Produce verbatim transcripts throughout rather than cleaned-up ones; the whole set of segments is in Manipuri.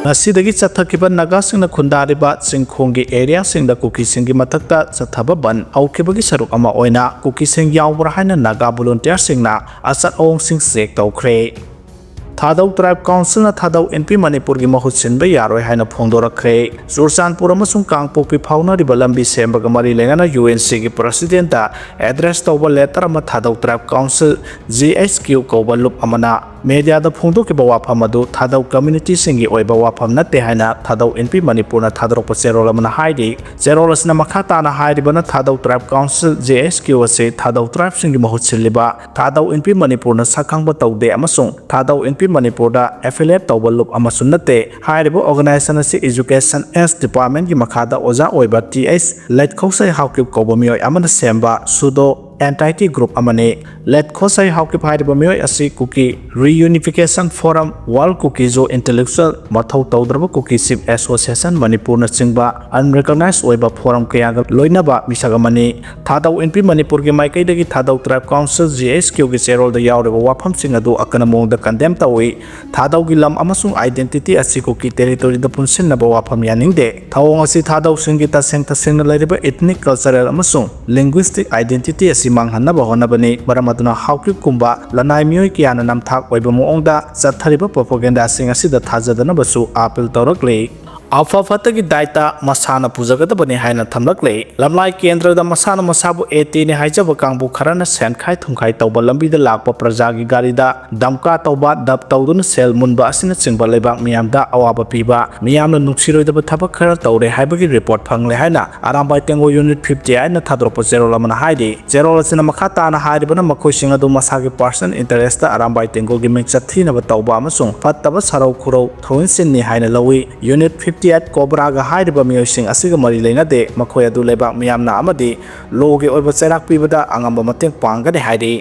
ꯉꯁꯤꯗꯒꯤ ꯆꯠꯊꯈꯤꯕ ꯅꯥꯒꯥꯁꯤꯡꯅ ꯈꯨꯟꯗꯥꯔꯤꯕ ꯆꯤꯡꯈꯣꯡꯒꯤ ꯑꯦꯔꯤꯌꯥꯁꯤꯡꯗ ꯀꯨꯀꯤꯁꯤꯡꯒꯤ ꯃꯊꯛꯇ ꯆꯠꯊꯕ ꯕꯟ ꯍꯧꯈꯤꯕꯒꯤ ꯁꯔꯨꯛ ꯑꯃ ꯑꯣꯏꯅ ꯀꯨꯀꯤꯁꯤꯡ ꯌꯥꯎꯕ꯭ꯔꯥ ꯍꯥꯏꯅ ꯅꯥꯒꯥ ꯚꯣꯂꯨꯟꯇꯤꯌꯔꯁꯤꯡꯅ ꯑꯆꯠ ꯑꯋꯣꯡꯁꯤꯡ ꯆꯦꯛ ꯇꯧꯈ꯭ꯔꯦ꯫ ꯊꯥꯗꯧ ꯇ꯭ꯔꯥꯏꯕ ꯀꯥꯎꯟꯁꯤꯜꯅ ꯊꯥꯗꯧ ꯏꯟꯄꯤ ꯃꯅꯤꯄꯨꯔꯒꯤ ꯃꯍꯨꯠ ꯁꯤꯟꯕ ꯌꯥꯔꯣꯏ ꯍꯥꯏꯅ ꯐꯣꯡꯗꯣꯔꯛꯈ꯭ꯔꯦ꯫ ꯆꯨꯔꯆꯥꯟꯄꯨꯔ ꯑꯃꯁꯨꯡ ꯀꯥꯡꯄꯣꯛꯄꯤ ꯐꯥꯎꯅꯔꯤꯕ ꯂꯝꯕꯤ ꯁꯦꯝꯕꯒ ꯃꯔꯤ ꯂꯩꯅꯅ ꯌꯨ ꯑꯦꯟ ꯁꯤꯒꯤ ꯄ꯭ꯔꯁꯤꯗꯦꯟꯠꯇ ꯑꯦꯗ꯭ꯔꯦꯁ ꯇꯧꯕ ꯂꯦꯇꯔ ꯑꯃ ꯊꯥꯗꯧ ꯇ꯭ꯔꯥꯏꯕ ꯀꯥꯎꯟꯁꯤꯜ, ꯖꯤ ꯑꯩꯆ ꯀ꯭ꯌꯨ ꯀꯧꯕ ꯂꯨꯞ ꯑꯃꯅ ꯃꯦꯗꯤꯌꯥꯗ ꯐꯣꯡꯗꯣꯛꯈꯤꯕ ꯋꯥꯐꯝ ꯑꯗꯨ ꯊꯥꯗꯧ ꯀꯝꯃ꯭ꯌꯨꯅꯤꯇꯤꯁꯤꯡꯒꯤ ꯑꯣꯏꯕ ꯋꯥꯐꯝ ꯅꯠꯇꯦ ꯍꯥꯏꯅ ꯊꯥꯗꯧ ꯏꯟꯄꯤ ꯃꯅꯤꯄꯨꯔꯅ ꯊꯥꯗꯣꯔꯛꯄ ꯆꯦꯔꯣꯜ ꯑꯃꯅ ꯍꯥꯏꯔꯤ꯫ ꯆꯦꯔꯣꯜ ꯑꯁꯤꯅ ꯃꯈꯥ ꯇꯥꯅ ꯍꯥꯏꯔꯤꯕꯅ ꯊꯥꯗꯧ ꯇ꯭ꯔꯥꯏꯕ ꯀꯥꯎꯟꯁꯤꯜ, ꯖꯤ ꯑꯩꯆ ꯀ꯭ꯌꯨ ꯑꯁꯤ ꯊꯥꯗꯧ ꯇ꯭ꯔꯥꯏꯕꯁꯤꯡꯒꯤ ꯃꯍꯨꯠ ꯁꯤꯜꯂꯤꯕ ꯊꯥꯗꯧ ꯏꯟꯄꯤ ꯃꯅꯤꯄꯨꯔꯅ ꯁꯛꯈꯪꯕ ꯇꯧꯗꯦ ꯑꯃꯁꯨꯡ ꯊꯥꯗꯧ ꯏꯟꯄꯤ ꯃꯅꯤꯄꯨꯔꯗ ꯑꯦꯐꯤꯂꯤꯌꯦꯠ ꯇꯧꯕ ꯂꯨꯞ ꯑꯃꯁꯨ ꯅꯠꯇꯦ꯫ ꯍꯥꯏꯔꯤꯕ ꯑꯣꯔꯒꯅꯥꯏꯖꯦꯁꯟ ꯑꯁꯤ ꯏꯖꯨꯀꯦꯁꯟ ꯑꯦꯟ ꯗꯤꯄꯥꯔꯠꯃꯦꯟꯠꯀꯤ ꯃꯈꯥꯗ ꯑꯣꯖꯥ ꯑꯣꯏꯕ ꯇꯤ ꯑꯩꯆ ꯂꯩꯠꯈꯣꯁꯩ ꯍꯥꯎꯀꯤꯞ ꯀꯧꯕ ꯃꯤꯑꯣꯏ ꯑꯃꯅ ꯁꯦꯝꯕ ꯁꯨꯗꯣ ꯑꯦꯟꯇꯥꯏꯇꯤ ꯒ꯭ꯔꯨꯞ ꯑꯃꯅꯤ꯫ ꯂꯦꯠꯈꯣꯁꯩ ꯍꯥꯎꯀꯤꯞ ꯍꯥꯏꯔꯤꯕ ꯃꯤꯑꯣꯏ ꯑꯁꯤ ꯀꯨꯀꯤ ꯔꯤꯌꯨꯅꯤꯐꯤꯀꯦꯁꯟ ꯐꯣꯔꯝ, ꯋꯥꯔꯜ ꯀꯨꯀꯤꯖꯣ ꯏꯟꯇꯦꯂꯦꯛꯆꯨꯑꯦꯜ ꯃꯊꯧ ꯇꯧꯗ꯭ꯔꯕ ꯀꯨꯀꯤ ꯆꯤꯐ ꯑꯦꯁꯣꯁꯤꯌꯦꯁꯟ ꯃꯅꯤꯄꯨꯔꯅꯆꯤꯡꯕ ꯑꯟꯔꯤꯀꯣꯒꯅꯥꯏꯖ ꯑꯣꯏꯕ ꯐꯣꯔꯝ ꯀꯌꯥꯒ ꯂꯣꯏꯅꯕ ꯃꯤꯁꯛ ꯑꯃꯅꯤ꯫ ꯊꯥꯗꯧ ꯏꯟꯄꯤ ꯃꯅꯤꯄꯨꯔꯒꯤ ꯃꯥꯏꯀꯩꯗꯒꯤ ꯊꯥꯗꯧ ꯇ꯭ꯔꯥꯏꯕ ꯀꯥꯎꯟꯁꯤꯜ, ꯖꯤ ꯑꯩꯆ ꯀ꯭ꯌꯨꯒꯤ ꯆꯦꯔꯣꯜꯗ ꯌꯥꯎꯔꯤꯕ ꯋꯥꯐꯝꯁꯤꯡ ꯑꯗꯨ ꯑꯀꯟꯕ ꯃꯑꯣꯡꯗ ꯀꯟꯗꯦꯝ ꯇꯧꯏ꯫ ꯊꯥꯗꯧꯒꯤ ꯂꯝ ꯑꯃꯁꯨꯡ ꯑꯥꯏꯗꯦꯟꯇꯤꯇꯤ ꯑꯁꯤ ꯀꯨꯀꯤ ꯇꯦꯔꯤꯇꯣꯔꯤꯗ ꯄꯨꯟꯁꯤꯟꯅꯕ ꯋꯥꯐꯝ ꯌꯥꯅꯤꯡꯗꯦ꯫ ꯊꯧꯑꯣꯡ ꯑꯁꯤ ꯊꯥꯗꯧꯁꯤꯡꯒꯤ ꯇꯁꯦꯡ ꯇꯁꯦꯡꯅ ꯂꯩꯔꯤꯕ ꯏꯊꯅꯤꯛ, ꯀꯜꯆꯔꯦꯜ ꯑꯃꯁꯨꯡ ꯂꯤꯡꯒ꯭ꯋꯤꯁꯇꯤꯛ ꯑꯥꯏꯗꯦꯟꯇꯤꯇꯤ ꯑꯁꯤ ꯃꯥꯡꯍꯟꯅꯕ ꯍꯣꯠꯅꯕꯅꯤ꯫ ꯃꯔꯝ ꯑꯗꯨꯅ ꯍꯥꯎꯀꯤꯞꯀꯨꯝꯕ ꯂꯅꯥꯏ ꯃꯤꯑꯣꯏ ꯀꯌꯥꯅ ꯅꯝꯊꯥꯛ ꯑꯣꯏꯕ ꯃꯑꯣꯡꯗ ꯆꯠꯊꯔꯤꯕ ꯄ꯭ꯔꯣꯄꯥꯒꯦꯟꯗꯥꯁꯤꯡ ꯑꯁꯤꯗ ꯊꯥꯖꯗꯅꯕꯁꯨ ꯑꯥꯄꯤꯜ ꯇꯧꯔꯛꯂꯤ꯫ ꯑꯐ ꯐꯠꯇꯒꯤ ꯗꯥꯏꯇ ꯃꯁꯥꯅ ꯄꯨꯖꯒꯗꯕꯅꯤ ꯍꯥꯏꯅ ꯊꯝꯂꯛꯂꯦ꯫ ꯂꯝꯂꯥꯏ ꯀꯦꯟꯗ꯭ꯔꯗ ꯃꯁꯥꯅ ꯃꯁꯥꯕꯨ ꯑꯦ ꯇꯤꯅꯤ ꯍꯥꯏꯖꯕ ꯀꯥꯡꯕꯨ ꯈꯔꯅ ꯁꯦꯟꯈꯥꯏ ꯊꯨꯝꯈꯥꯏ ꯇꯧꯕ ꯂꯝꯕꯤꯗ ꯂꯥꯛꯄ ꯄ꯭ꯔꯖꯥꯒꯤ ꯒꯥꯔꯤꯗ ꯗꯝꯀꯥ ꯇꯧꯕ, ꯗꯞ ꯇꯧꯗꯨꯅ ꯁꯦꯜ ꯃꯨꯟꯕ ꯑꯁꯤꯅꯆꯤꯡꯕ ꯂꯩꯕꯥꯛ ꯃꯤꯌꯥꯝꯗ ꯑꯋꯥꯕ ꯄꯤꯕ, ꯃꯤꯌꯥꯝꯅ ꯅꯨꯡꯁꯤꯔꯣꯏꯗꯕ ꯊꯕꯛ ꯈꯔ ꯇꯧꯔꯦ ꯍꯥꯏꯕꯒꯤ ꯔꯤꯄꯣꯔꯠ ꯐꯪꯂꯦ ꯍꯥꯏꯅ ꯑꯔꯥꯝꯕꯥꯏ ꯇꯦꯡꯒꯣ ꯌꯨꯅꯤꯠ ꯐꯤꯐꯇꯤ ꯑꯩꯠꯅ ꯊꯥꯗꯣꯔꯛꯄ ꯆꯦꯔꯣꯜ ꯑꯃꯅ ꯍꯥꯏꯔꯤ꯫ ꯆꯦꯔꯣꯜ ꯑꯁꯤꯅ ꯃꯈꯥ ꯇꯥꯅ ꯍꯥꯏꯔꯤꯕꯅ ꯃꯈꯣꯏꯁꯤꯡ ꯑꯗꯨ ꯃꯁꯥꯒꯤ ꯄꯥꯔꯁꯅꯦꯜ ꯏꯟꯇꯔꯦꯁꯇ ꯑꯔꯥꯝꯕꯥꯏ ꯇꯦꯡꯒꯣꯒꯤ ꯃꯤꯡꯆꯠ ꯊꯤꯅꯕ ꯇꯧꯕ ꯑꯃꯁꯨꯡ ꯐꯠꯇꯕ ꯁꯔꯧ ꯈꯨꯔꯧ ꯊꯧꯑꯣꯏꯟꯁꯤꯟꯅꯤ ꯍꯥꯏꯅ ꯂꯧꯏ꯫ ꯌꯨꯅꯤꯠ ꯐꯤꯐꯇꯤ ꯑꯩꯠ ꯀꯣꯕ꯭ꯔꯥꯒ ꯍꯥꯏꯔꯤꯕ ꯃꯤꯑꯣꯏꯁꯤꯡ ꯑꯁꯤꯒ ꯃꯔꯤ ꯂꯩꯅꯗꯦ꯫ ꯃꯈꯣꯏ ꯑꯗꯨ ꯂꯩꯕꯥꯛ ꯃꯤꯌꯥꯝꯅ ꯑꯃꯗꯤ ꯂꯣꯒꯤ ꯑꯣꯏꯕ ꯆꯩꯔꯥꯛ ꯄꯤꯕꯗ ꯑꯉꯝꯕ ꯃꯇꯦꯡ ꯄꯥꯡꯒꯅꯤ ꯍꯥꯏꯔꯤ꯫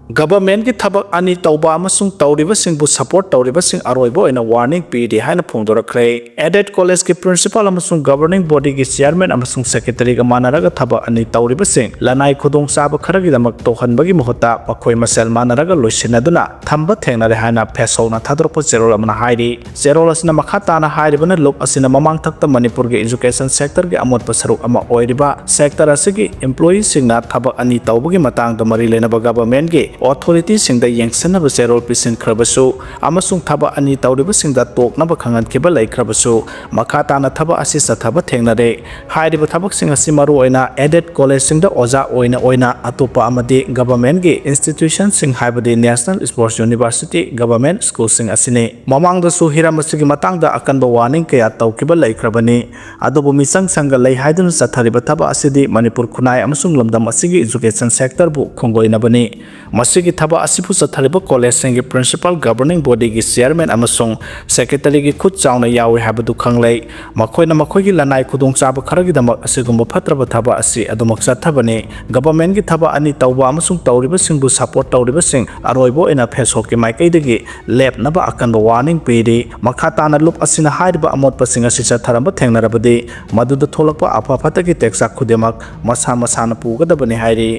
Governmentꯀꯤ ꯊꯕꯛ ꯑꯅꯤ ꯇꯧꯕ ꯑꯃꯁꯨꯡ ꯇꯧꯔꯤꯕꯁꯤꯡꯕꯨ support ꯇꯧꯔꯤꯕꯁꯤꯡ ꯑꯔꯣꯏꯕ ꯑꯣꯏꯅ warning ꯄꯤꯔꯤ ꯍꯥꯏꯅ ꯐꯣꯡꯗꯣꯔꯛꯈ꯭ꯔꯦ꯫ Aided collegeꯀꯤ principal ꯑꯃꯁꯨꯡ governing bodyꯒꯤ chairman ꯑꯃꯁꯨꯡ secretaryꯒ ꯃꯥꯟꯅꯔꯒ ꯊꯕꯛ ꯑꯅꯤ ꯇꯧꯔꯤꯕꯁꯤꯡ ꯂꯅꯥꯏ ꯈꯨꯗꯣꯡꯆꯥꯕ ꯈꯔꯒꯤꯗꯃꯛ ꯇꯧꯍꯟꯕꯒꯤ ꯃꯍꯨꯠꯇ ꯃꯈꯣꯏ ꯃꯁꯦꯜ ꯃꯥꯟꯅꯔꯒ ꯂꯣꯏꯁꯤꯟꯅꯗꯨꯅ ꯊꯝꯕ ꯊꯦꯡꯅꯔꯦ ꯍꯥꯏꯅ ꯐꯦꯁꯣꯛꯅ ꯊꯥꯗꯣꯔꯛꯄ ꯆꯦꯔꯣꯜ ꯑꯃꯅ ꯍꯥꯏꯔꯤ꯫ ꯆꯦꯔꯣꯜ ꯑꯁꯤꯅ ꯃꯈꯥ ꯇꯥꯅ ꯍꯥꯏꯔꯤꯕꯅ, ꯂꯨꯞ ꯑꯁꯤꯅ ꯃꯃꯥꯡꯊꯛꯇ ꯃꯅꯤꯄꯨꯔꯒꯤ education sectorꯒꯤ ꯑꯃꯣꯠꯄ ꯁꯔꯨꯛ ꯑꯃ ꯑꯣꯏꯔꯤꯕ sector ꯑꯁꯤꯒꯤ employeeꯁꯤꯡꯅ ꯊꯕꯛ ꯑꯅꯤ ꯇꯧꯕꯒꯤ ꯃꯇꯥꯡꯗ ꯃꯔꯤ ꯂꯩꯅꯕ governmentꯀꯤ authorityꯁꯤꯡꯗ ꯌꯦꯡꯁꯤꯟꯅꯕ ꯆꯦꯔꯣꯜ ꯄꯤꯁꯤꯟꯈ꯭ꯔꯕꯁꯨ ꯑꯃꯁꯨꯡ ꯊꯕꯛ ꯑꯅꯤ ꯇꯧꯔꯤꯕꯁꯤꯡꯗ ꯇꯣꯛꯅꯕ ꯈꯪꯍꯟꯈꯤꯕ ꯂꯩꯈ꯭ꯔꯕꯁꯨ, ꯃꯈꯥ ꯇꯥꯅ ꯊꯕꯛ ꯑꯁꯤ ꯆꯠꯊꯕ ꯊꯦꯡꯅꯔꯦ꯫ ꯍꯥꯏꯔꯤꯕ ꯊꯕꯛꯁꯤꯡ ꯑꯁꯤ ꯃꯔꯨꯑꯣꯏꯅ aided collegeꯁꯤꯡꯗ ꯑꯣꯖꯥ ꯑꯣꯏꯅ ꯑꯣꯏꯅ ꯑꯇꯣꯞꯄ ꯑꯃꯗꯤ governmentꯀꯤ institutionꯁꯤꯡ ꯍꯥꯏꯕꯗꯤ National Sports University, government schoolꯁꯤꯡ ꯑꯁꯤꯅꯤ꯫ ꯃꯃꯥꯡꯗꯁꯨ ꯍꯤꯔꯝ ꯑꯁꯤꯒꯤ ꯃꯇꯥꯡꯗ ꯑꯀꯟꯕ warning ꯀꯌꯥ ꯇꯧꯈꯤꯕ ꯂꯩꯈ꯭ꯔꯕꯅꯤ꯫ ꯑꯗꯨꯕꯨ ꯃꯤꯆꯪ ꯁꯪꯒ ꯂꯩ ꯍꯥꯏꯗꯨꯅ ꯆꯠꯊꯔꯤꯕ ꯊꯕꯛ ꯑꯁꯤꯗꯤ ꯃꯅꯤꯄꯨꯔ ꯈꯨꯟꯅꯥꯏ ꯑꯃꯁꯨꯡ ꯂꯝꯗꯝ ꯑꯁꯤꯒꯤ education sectorꯕꯨ ꯈꯣꯡꯒꯣꯏꯅꯕꯅꯤ꯫ ꯃꯁꯤꯒꯤ ꯊꯕꯛ ꯑꯁꯤꯕꯨ ꯆꯠꯊꯔꯤꯕ collegeꯁꯤꯡꯒꯤ principal, governing bodyꯒꯤ chairman ꯑꯃꯁꯨꯡ secretaryꯒꯤ ꯈꯨꯠ ꯆꯥꯎꯅ ꯌꯥꯎꯏ ꯍꯥꯏꯕꯗꯨ ꯈꯪꯂꯩ꯫ ꯃꯈꯣꯏꯅ ꯃꯈꯣꯏꯒꯤ ꯂꯅꯥꯏ ꯈꯨꯗꯣꯡꯆꯥꯕ ꯈꯔꯒꯤꯗꯃꯛ ꯑꯁꯤꯒꯨꯝꯕ ꯐꯠꯇ꯭ꯔꯕ ꯊꯕꯛ ꯑꯁꯤ ꯑꯗꯨꯃꯛ ꯆꯠꯊꯕꯅꯤ꯫ Governmentꯀꯤ ꯊꯕꯛ ꯑꯅꯤ ꯇꯧꯕ ꯑꯃꯁꯨꯡ ꯇꯧꯔꯤꯕꯁꯤꯡꯕꯨ support ꯇꯧꯔꯤꯕꯁꯤꯡ ꯑꯔꯣꯏꯕ ꯑꯣꯏꯅ ꯐꯦꯁꯣꯛꯀꯤ ꯃꯥꯏꯀꯩꯗꯒꯤ ꯂꯦꯞꯅꯕ ꯑꯀꯟꯕ warning ꯄꯤꯔꯤ꯫ ꯃꯈꯥ ꯇꯥꯅ ꯂꯨꯞ ꯑꯁꯤꯅ ꯍꯥꯏꯔꯤꯕ ꯑꯃꯣꯠꯄꯁꯤꯡ ꯑꯁꯤ ꯆꯠꯊꯔꯝꯕ ꯊꯦꯡꯅꯔꯕꯗꯤ ꯃꯗꯨꯗ ꯊꯣꯛꯂꯛꯄ ꯑꯐ ꯐꯠꯇꯒꯤ ꯇꯦꯛꯆꯥꯛ ꯈꯨꯗꯤꯡꯃꯛ ꯃꯁꯥ ꯃꯁꯥꯅ ꯄꯨꯒꯗꯕꯅꯤ ꯍꯥꯏꯔꯤ꯫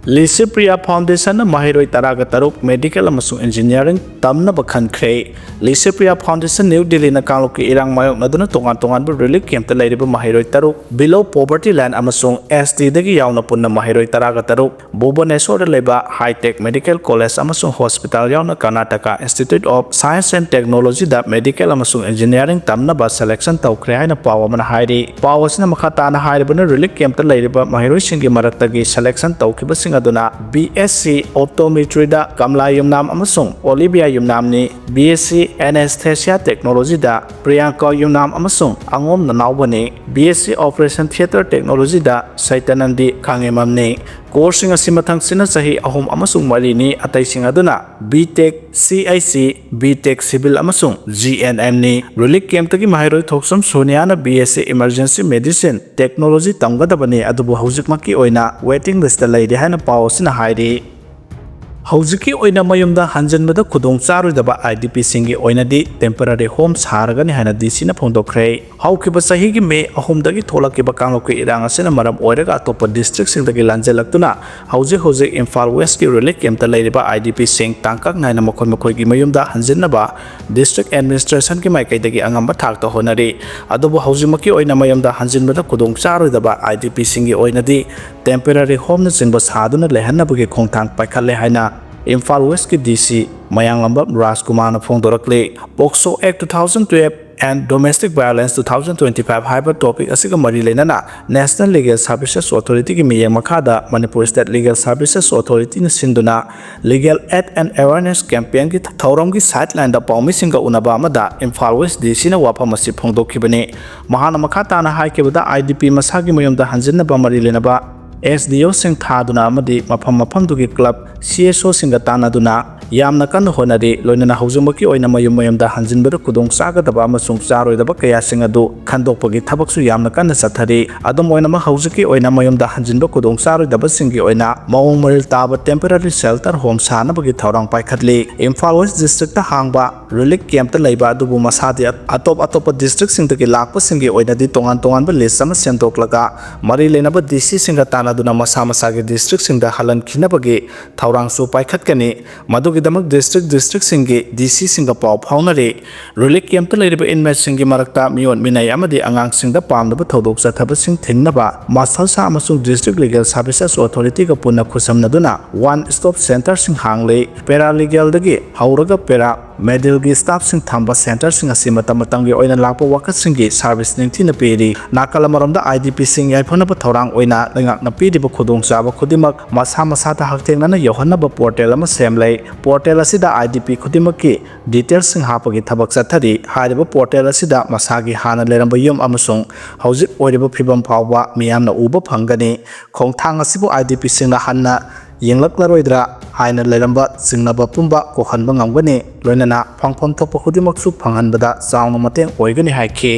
ꯂꯤꯁꯤꯄ꯭ꯔꯤꯌꯥ Foundationꯅ ꯃꯍꯩꯔꯣꯏ ꯇꯔꯥꯒ ꯇꯔꯨꯛ medical ꯑꯃꯁꯨꯡ engineering ꯇꯝꯅꯕ ꯈꯟꯈ꯭ꯔꯦ꯫ ꯂꯤꯁꯤꯄ꯭ꯔꯤꯌꯥ Foundation ꯅ꯭ꯌꯨ ꯗꯤꯜꯂꯤꯅ ꯀꯥꯡꯂꯨꯞꯀꯤ ꯏꯔꯥꯡ ꯃꯥꯌꯣꯛꯅꯗꯨꯅ ꯇꯣꯉꯥꯟ ꯇꯣꯉꯥꯟꯕ relief campꯇ ꯂꯩꯔꯤꯕ ꯃꯍꯩꯔꯣꯏ ꯇꯔꯨꯛ below poverty line ꯑꯃꯁꯨꯡ STꯗꯒꯤ ꯌꯥꯎꯅ ꯄꯨꯟꯅ ꯃꯍꯩꯔꯣꯏ ꯇꯔꯥꯒ ꯇꯔꯨꯛ ꯚꯨꯕꯅꯦꯁꯣꯔꯗ ꯂꯩꯕ Hi Tech Medical College ꯑꯃꯁꯨꯡ Hospital ꯌꯥꯎꯅ Karnataka Institute of Science and Technologyꯗ medical ꯑꯃꯁꯨꯡ engineering ꯇꯝꯅꯕ selection ꯇꯧꯈ꯭ꯔꯦ ꯍꯥꯏꯅ ꯄꯥꯎ ꯑꯃꯅ ꯍꯥꯏꯔꯤ꯫ ꯄꯥꯎ ꯑꯁꯤꯅ ꯃꯈꯥ ꯇꯥꯅ ꯍꯥꯏꯔꯤꯕꯅ, relief campꯇ ꯂꯩꯔꯤꯕ ꯃꯍꯩꯔꯣꯏꯁꯤꯡꯒꯤ ꯃꯔꯛꯇꯒꯤ selection ꯇꯧꯈꯤꯕꯁꯤꯡ ꯑꯗꯨꯅ BSc Optometryꯗ ꯀꯝꯂꯥ ꯌꯨꯝꯅꯥꯝ ꯑꯃꯁꯨꯡ Olivia ꯌꯨꯝꯅꯥꯝꯅꯤ, BSc Anesthesia Technologyꯗ ꯄ꯭ꯔꯤꯌꯥꯡꯀꯥ ꯌꯨꯝꯅꯥꯝ ꯑꯃꯁꯨꯡ ꯑꯉꯣꯝ ꯅꯅꯥꯎꯕꯅꯤ, BSc Operation Theatre Technologyꯗ ꯁꯩꯇꯥꯅꯟꯗꯤ ꯈꯥꯉꯦꯝꯕꯝꯅꯤ꯫ Courseꯁꯤꯡ ꯑꯁꯤ ꯃꯊꯪꯁꯤꯠꯅ ꯆꯍꯤ ꯑꯍꯨꯝ ꯑꯃꯁꯨꯡ ꯃꯔꯤꯅꯤ, ꯑꯇꯩꯁꯤꯡ ꯑꯗꯨꯅ B Tech, CIC, B Tech Civil ꯑꯃꯁꯨꯡ GNMꯅꯤ꯫ Relief campꯇꯒꯤ ꯃꯍꯩꯔꯣꯏ ꯊꯣꯛꯆꯝ ꯁꯣꯅꯤꯌꯥꯅ BSc Emergency Medicine Technology ꯇꯝꯒꯗꯕꯅꯤ, ꯑꯗꯨꯕꯨ ꯍꯧꯖꯤꯛꯃꯛꯀꯤ ꯑꯣꯏꯅ waiting listꯇ ꯂꯩꯔꯤ ꯍꯥꯏꯅ ꯄꯥꯎ ꯑꯁꯤꯅ ꯍꯥꯏꯔꯤ꯫ ꯍꯧꯖꯤꯛꯀꯤ ꯑꯣꯏꯅ ꯃꯌꯨꯝꯗ ꯍꯟꯖꯤꯟꯕꯗ ꯈꯨꯗꯣꯡ ꯆꯥꯔꯣꯏꯗꯕ IDPꯁꯤꯡꯒꯤ ꯑꯣꯏꯅꯗꯤ temporary home ꯁꯥꯔꯒꯅꯤ ꯍꯥꯏꯅ DCꯅ ꯐꯣꯡꯗꯣꯛꯈ꯭ꯔꯦ꯫ ꯍꯧꯈꯤꯕ ꯆꯍꯤꯒꯤ May ꯑꯍꯨꯝꯗꯒꯤ ꯊꯣꯛꯂꯛꯈꯤꯕ ꯀꯥꯡꯂꯨꯞꯀꯤ ꯏꯔꯥꯡ ꯑꯁꯤꯅ ꯃꯔꯝ ꯑꯣꯏꯔꯒ ꯑꯇꯣꯞꯄ districtꯁꯤꯡꯗꯒꯤ ꯂꯥꯟꯖꯦꯜꯂꯛꯇꯨꯅ ꯍꯧꯖꯤꯛ ꯍꯧꯖꯤꯛ ꯏꯝꯐꯥꯜ Westꯀꯤ relief campꯇ ꯂꯩꯔꯤꯕ IDPꯁꯤꯡ ꯇꯥꯡꯀꯛ ꯅꯥꯏꯅ ꯃꯈꯣꯏ ꯃꯈꯣꯏꯒꯤ ꯃꯌꯨꯝꯗ ꯍꯟꯖꯤꯟꯅꯕ district administrationꯒꯤ ꯃꯥꯏꯀꯩꯗꯒꯤ ꯑꯉꯝꯕ ꯊꯥꯛꯇ ꯍꯣꯠꯅꯔꯤ꯫ ꯑꯗꯨꯕꯨ ꯍꯧꯖꯤꯛꯃꯛꯀꯤ ꯑꯣꯏꯅ ꯃꯌꯨꯝꯗ ꯍꯟꯖꯤꯟꯕꯗ ꯈꯨꯗꯣꯡ ꯆꯥꯔꯣꯏꯗꯕ IDPꯁꯤꯡꯒꯤ ꯑꯣꯏꯅꯗꯤ temporary homeꯅꯆꯤꯡꯕ ꯁꯥꯗꯨꯅ ꯂꯩꯍꯟꯅꯕꯒꯤ ꯈꯣꯡꯊꯥꯡ ꯄꯥꯏꯈꯠꯂꯦ ꯍꯥꯏꯅ Imphal Westꯀꯤ DC Mayanglambam ꯔꯥꯖꯀꯨꯃꯥꯔꯅ ꯐꯣꯡꯗꯣꯔꯛꯂꯤ꯫ POCSO Act two thousand twelve and Domestic Violence two thousand twenty-five ꯍꯥꯏꯕ topic ꯑꯁꯤꯒ ꯃꯔꯤ ꯂꯩꯅꯅ National Legal Services Authorityꯒꯤ ꯃꯤꯠꯌꯦꯡ ꯃꯈꯥꯗ Manipur State Legal Services Authorityꯅ ꯁꯤꯟꯗꯨꯅ Legal Aid and Awareness Campaignꯒꯤ ꯊꯧꯔꯝꯒꯤ sidelineꯗ ꯄꯥꯎꯃꯤꯁꯤꯡꯒ ꯎꯅꯕ ꯑꯃꯗ ꯏꯝꯐꯥꯜ West DCꯅ ꯋꯥꯐꯝ ꯑꯁꯤ ꯐꯣꯡꯗꯣꯛꯈꯤꯕꯅꯤ꯫ ꯃꯍꯥꯛꯅ ꯃꯈꯥ ꯇꯥꯅ ꯍꯥꯏꯈꯤꯕꯗ, IDP ꯃꯁꯥꯒꯤ ꯃꯌꯨꯝꯗ ꯍꯟꯖꯤꯟꯅꯕ ꯃꯔꯤ ꯂꯩꯅꯕ SDOꯁꯤꯡ ꯊꯥꯗꯨꯅ ꯑꯃꯗꯤ ꯃꯐꯝ ꯃꯐꯝꯗꯨꯒꯤ club, CSOꯁꯤꯡꯒ ꯇꯥꯟꯅꯗꯨꯅ ꯌꯥꯝꯅ ꯀꯟꯅ ꯍꯣꯠꯅꯔꯤ꯫ ꯂꯣꯏꯅꯅ ꯍꯧꯖꯤꯛꯃꯛꯀꯤ ꯑꯣꯏꯅ ꯃꯌꯨꯝ ꯃꯌꯨꯝꯗ ꯍꯟꯖꯤꯟꯕꯗ ꯈꯨꯗꯣꯡ ꯆꯥꯒꯗꯕ ꯑꯃꯁꯨꯡ ꯆꯥꯔꯣꯏꯗꯕ ꯀꯌꯥꯁꯤꯡ ꯑꯗꯨ ꯈꯟꯗꯣꯛꯄꯒꯤ ꯊꯕꯛꯁꯨ ꯌꯥꯝꯅ ꯀꯟꯅ ꯆꯠꯊꯔꯤ꯫ ꯑꯗꯨꯝ ꯑꯣꯏꯅꯃꯛ, ꯍꯧꯖꯤꯛꯀꯤ ꯑꯣꯏꯅ ꯃꯌꯨꯝꯗ ꯍꯟꯖꯤꯟꯕ ꯈꯨꯗꯣꯡ ꯆꯥꯔꯣꯏꯗꯕꯁꯤꯡꯒꯤ ꯑꯣꯏꯅ ꯃꯑꯣꯡ ꯃꯔꯤꯜ ꯇꯥꯕ temporary shelter home ꯁꯥꯅꯕꯒꯤ ꯊꯧꯔꯥꯡ ꯄꯥꯏꯈꯠꯂꯤ꯫ ꯏꯝꯐꯥꯜ West districtꯇ ꯍꯥꯡꯕ relief campꯇ ꯂꯩꯕ ꯑꯗꯨꯕꯨ ꯃꯁꯥꯗꯤ ꯑꯇꯣꯞ ꯑꯇꯣꯞꯄ districtꯁꯤꯡꯗꯒꯤ ꯂꯥꯛꯄꯁꯤꯡꯒꯤ ꯑꯣꯏꯅꯗꯤ ꯇꯣꯉꯥꯟ ꯇꯣꯉꯥꯟꯕ list ꯑꯃ ꯁꯦꯝꯗꯣꯛꯂꯒ ꯃꯔꯤ ꯂꯩꯅꯕ DCꯁꯤꯡꯒ ꯇꯥꯟꯅꯗꯨꯅ ꯃꯁꯥ ꯃꯁꯥꯒꯤ districtꯁꯤꯡꯗ ꯍꯜꯍꯟꯈꯤꯅꯕꯒꯤ ꯊꯧꯔꯥꯡꯁꯨ ꯄꯥꯏꯈꯠꯀꯅꯤ꯫ ꯃꯗꯨꯒꯤꯗꯃꯛ district districtꯁꯤꯡꯒꯤ DCꯁꯤꯡꯒ ꯄꯥꯎ ꯐꯥꯎꯅꯔꯤ꯫ Relief campꯇ ꯂꯩꯔꯤꯕ inmateꯁꯤꯡꯒꯤ ꯃꯔꯛꯇ ꯃꯤꯑꯣꯠ ꯃꯤꯅꯩ ꯑꯃꯗꯤ ꯑꯉꯥꯡꯁꯤꯡꯗ ꯄꯥꯝꯗꯕ ꯊꯧꯗꯣꯛ ꯆꯠꯊꯕꯁꯤꯡ ꯊꯤꯡꯅꯕ ꯃꯁꯜꯁꯥ ꯑꯃꯁꯨꯡ District Legal Services Authorityꯒ ꯄꯨꯟꯅ ꯈꯨꯠꯁꯝꯅꯗꯨꯅ one stop centreꯁꯤꯡ ꯍꯥꯡꯂꯤ꯫ Paralegalꯗꯒꯤ ꯍꯧꯔꯒ paramedicalꯒꯤ staffꯁꯤꯡ ꯊꯝꯕ centreꯁꯤꯡ ꯑꯁꯤ ꯃꯇꯝ ꯃꯇꯝꯒꯤ ꯑꯣꯏꯅ ꯂꯥꯛꯄ workerꯁꯤꯡꯒꯤ service ꯅꯤꯡꯊꯤꯅ ꯄꯤꯔꯤ꯫ ꯅꯥꯀꯜ ꯑꯃꯔꯣꯝꯗ IDPꯁꯤꯡ ꯌꯥꯏꯐꯅꯕ ꯊꯧꯔꯥꯡ ꯑꯣꯏꯅ ꯂꯩꯉꯥꯛꯅ ꯄꯤꯔꯤꯕ ꯈꯨꯗꯣꯡꯆꯥꯕ ꯈꯨꯗꯤꯡꯃꯛ ꯃꯁꯥ ꯃꯁꯥꯗ ꯍꯛꯊꯦꯡꯅꯅ ꯌꯧꯍꯟꯅꯕ portal ꯑꯃ ꯁꯦꯝꯂꯦ꯫ Portal ꯑꯁꯤꯗ IDP ꯈꯨꯗꯤꯡꯃꯛꯀꯤ detailsꯁꯤꯡ ꯍꯥꯞꯄꯒꯤ ꯊꯕꯛ ꯆꯠꯊꯔꯤ꯫ ꯍꯥꯏꯔꯤꯕ portal ꯑꯁꯤꯗ ꯃꯁꯥꯒꯤ ꯍꯥꯟꯅ ꯂꯩꯔꯝꯕ ꯌꯨꯝ ꯑꯃꯁꯨꯡ ꯍꯧꯖꯤꯛ ꯑꯣꯏꯔꯤꯕ ꯐꯤꯕꯝ ꯐꯥꯎꯕ ꯃꯤꯌꯥꯝꯅ ꯎꯕ ꯐꯪꯒꯅꯤ꯫ ꯈꯣꯡꯊꯥꯡ ꯑꯁꯤꯕꯨ IDPꯁꯤꯡꯅ ꯍꯟꯅ ꯌꯦꯡꯂꯛꯂꯔꯣꯏꯗ꯭ꯔꯥ ꯍꯥꯏꯅ ꯂꯩꯔꯝꯕ ꯆꯤꯡꯅꯕ ꯄꯨꯝꯕ ꯀꯣꯛꯍꯟꯕ ꯉꯝꯒꯅꯤ, ꯂꯣꯏꯅꯅ ꯐꯪꯐꯝ ꯊꯣꯛꯄ ꯈꯨꯗꯤꯡꯃꯛꯁꯨ ꯐꯪꯍꯟꯕꯗ ꯆꯥꯎꯅ ꯃꯇꯦꯡ ꯑꯣꯏꯒꯅꯤ ꯍꯥꯏꯈꯤ꯫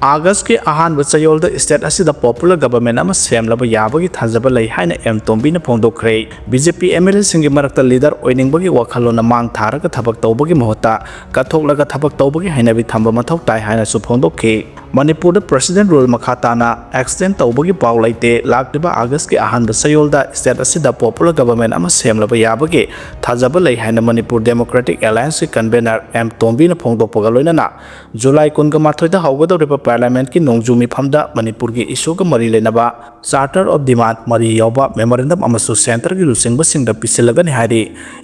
ꯑꯥꯒꯁꯀꯤ ꯑꯍꯥꯟꯕ ꯆꯌꯣꯜꯗ state ꯑꯁꯤꯗ popular government ꯑꯃ ꯁꯦꯝꯂꯕ ꯌꯥꯕꯒꯤ ꯊꯥꯖꯕ ꯂꯩ ꯍꯥꯏꯅ ꯑꯦꯝ ꯇꯣꯝꯕꯤꯅ ꯐꯣꯡꯗꯣꯛꯈ꯭ꯔꯦ꯫ BJP MLAꯁꯤꯡꯒꯤ ꯃꯔꯛꯇ leader ꯑꯣꯏꯅꯤꯡꯕꯒꯤ ꯋꯥꯈꯜꯂꯣꯟꯅ ꯃꯥꯡ ꯊꯥꯔꯒ ꯊꯕꯛ ꯇꯧꯕꯒꯤ ꯃꯍꯨꯠꯇ ꯀꯠꯊꯣꯛꯂꯒ ꯊꯕꯛ ꯇꯧꯕꯒꯤ ꯍꯩꯅꯕꯤ ꯊꯝꯕ ꯃꯊꯧ ꯇꯥꯏ ꯍꯥꯏꯅꯁꯨ ꯐꯣꯡꯗꯣꯛꯈꯤ꯫ ꯃꯅꯤꯄꯨꯔꯗ president rule ꯃꯈꯥ ꯇꯥꯅ extend ꯇꯧꯕꯒꯤ ꯄꯥꯎ ꯂꯩꯇꯦ꯫ ꯂꯥꯛꯂꯤꯕ ꯑꯥꯒꯁꯀꯤ ꯑꯍꯥꯟꯕ ꯆꯌꯣꯜꯗ state ꯑꯁꯤꯗ popular government ꯑꯃ ꯁꯦꯝꯂꯕ ꯌꯥꯕꯒꯤ ꯊꯥꯖꯕ ꯂꯩ ꯍꯥꯏꯅ Manipur Democratic Allianceꯀꯤ convener ꯑꯦꯝ ꯇꯣꯝꯕꯤꯅ ꯐꯣꯡꯗꯣꯛꯄꯒ ꯂꯣꯏꯅꯅ ꯖꯨꯂꯥꯏ ꯀꯨꯟꯒ ꯃꯥꯊꯣꯏꯗ ꯍꯧꯒꯗꯧꯔꯤꯕ parliamentꯀꯤ ꯅꯣꯡꯖꯨ ꯃꯤꯐꯝꯗ ꯃꯅꯤꯄꯨꯔꯒꯤ issueꯒ ꯃꯔꯤ ꯂꯩꯅꯕ Charter of Demand ꯃꯔꯤ ꯌꯥꯎꯕ memorandum ꯑꯃꯁꯨ centreꯒꯤ ꯂꯨꯆꯤꯡꯕꯁꯤꯡꯗ ꯄꯤꯁꯤꯜꯂꯒꯅꯤ ꯍꯥꯏꯔꯤ꯫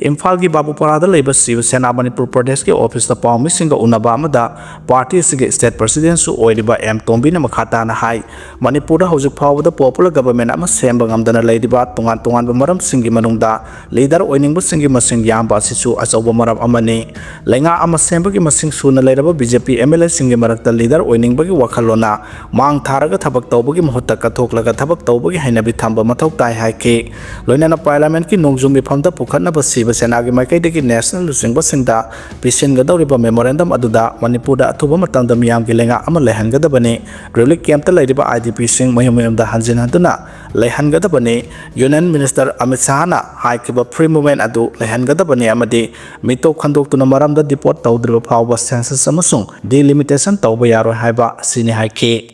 ꯏꯝꯐꯥꯜꯒꯤ ꯕꯥꯕꯨꯄꯥꯔꯥꯗ ꯂꯩꯕ ꯁꯤꯕ ꯁꯦꯅꯥ ꯃꯅꯤꯄꯨꯔ ꯄ꯭ꯔꯗꯦꯁꯀꯤ officeꯇ ꯄꯥꯎꯃꯤꯁꯤꯡꯒ ꯎꯅꯕ ꯑꯃꯗ partyꯁꯤꯒꯤ state presidentꯁꯨ ꯑꯣꯏꯔꯤꯕ ꯑꯦꯝ ꯇꯣꯝꯕꯤꯅ ꯃꯈꯥ ꯇꯥꯅ ꯍꯥꯏ, ꯃꯅꯤꯄꯨꯔꯗ ꯍꯧꯖꯤꯛ ꯐꯥꯎꯕꯗ popular government ꯑꯃ ꯁꯦꯝꯕ ꯉꯝꯗꯅ ꯂꯩꯔꯤꯕ ꯇꯣꯉꯥꯟ ꯇꯣꯉꯥꯟꯕ ꯃꯔꯝꯁꯤꯡꯒꯤ ꯃꯅꯨꯡꯗ leader ꯑꯣꯏꯅꯤꯡꯕꯁꯤꯡꯒꯤ ꯃꯁꯤꯡ ꯌꯥꯝꯕ ꯑꯁꯤꯁꯨ ꯑꯆꯧꯕ ꯃꯔꯝ ꯑꯃꯅꯤ꯫ ꯂꯩꯉꯥꯛ ꯑꯃ ꯁꯦꯝꯕꯒꯤ ꯃꯁꯤꯡ ꯁꯨꯅ ꯂꯩꯔꯕ BJP MLAꯁꯤꯡꯒꯤ ꯃꯔꯛꯇ leader ꯑꯣꯏꯅꯤꯡꯕꯒꯤ ꯋꯥꯈꯜꯂꯣꯟꯅ ꯃꯥꯡ ꯊꯥꯔꯒ ꯊꯕꯛ ꯇꯧꯕꯒꯤ ꯃꯍꯨꯠꯇ ꯀꯠꯊꯣꯛꯂꯒ ꯊꯕꯛ ꯇꯧꯕꯒꯤ ꯍꯩꯅꯕꯤ ꯊꯝꯕ ꯃꯊꯧ ꯇꯥꯏ ꯍꯥꯏꯈꯤ꯫ ꯂꯣꯏꯅꯅ parliamentꯀꯤ ꯅꯣꯡꯖꯨ ꯃꯤꯐꯝꯗ ꯄꯨꯈꯠꯅꯕ ꯁꯤꯕ ꯁꯦꯅꯥꯒꯤ ꯃꯥꯏꯀꯩꯗꯒꯤ national ꯂꯨꯆꯤꯡꯕꯁꯤꯡꯗ ꯄꯤꯁꯤꯟꯒꯗꯧꯔꯤꯕ memorandum ꯑꯗꯨꯗ ꯃꯅꯤꯄꯨꯔꯗ ꯑꯊꯨꯕ ꯃꯇꯝꯗ ꯃꯤꯌꯥꯝꯒꯤ ꯂꯩꯉꯥꯛ ꯑꯃ ꯂꯩꯍꯟꯒꯗꯕꯅꯤ, relief campꯇ ꯂꯩꯔꯤꯕ IDPꯁꯤꯡ ꯃꯌꯨꯝ ꯃꯌꯨꯝꯗ ꯍꯟꯖꯤꯟ ꯍꯟꯗꯨꯅ ꯂꯩꯍꯟꯒꯗꯕꯅꯤ꯫ Union Minister ꯑꯃꯤꯠ ꯁꯥꯍꯅ ꯍꯥꯏꯈꯤꯕ free movement ꯑꯗꯨ ꯂꯩꯍꯟꯒꯗꯕꯅꯤ ꯑꯃꯗꯤ ꯃꯤꯇꯣꯞ ꯈꯟꯗꯣꯛꯇꯨꯅ ꯃꯔꯝꯗ deport ꯇꯧꯗ꯭ꯔꯤꯕ ꯐꯥꯎꯕ census ꯑꯃꯁꯨꯡ delimitation ꯇꯧꯕ ꯌꯥꯔꯣꯏ ꯍꯥꯏꯕ ꯑꯁꯤꯅꯤ ꯍꯥꯏꯈꯤ꯫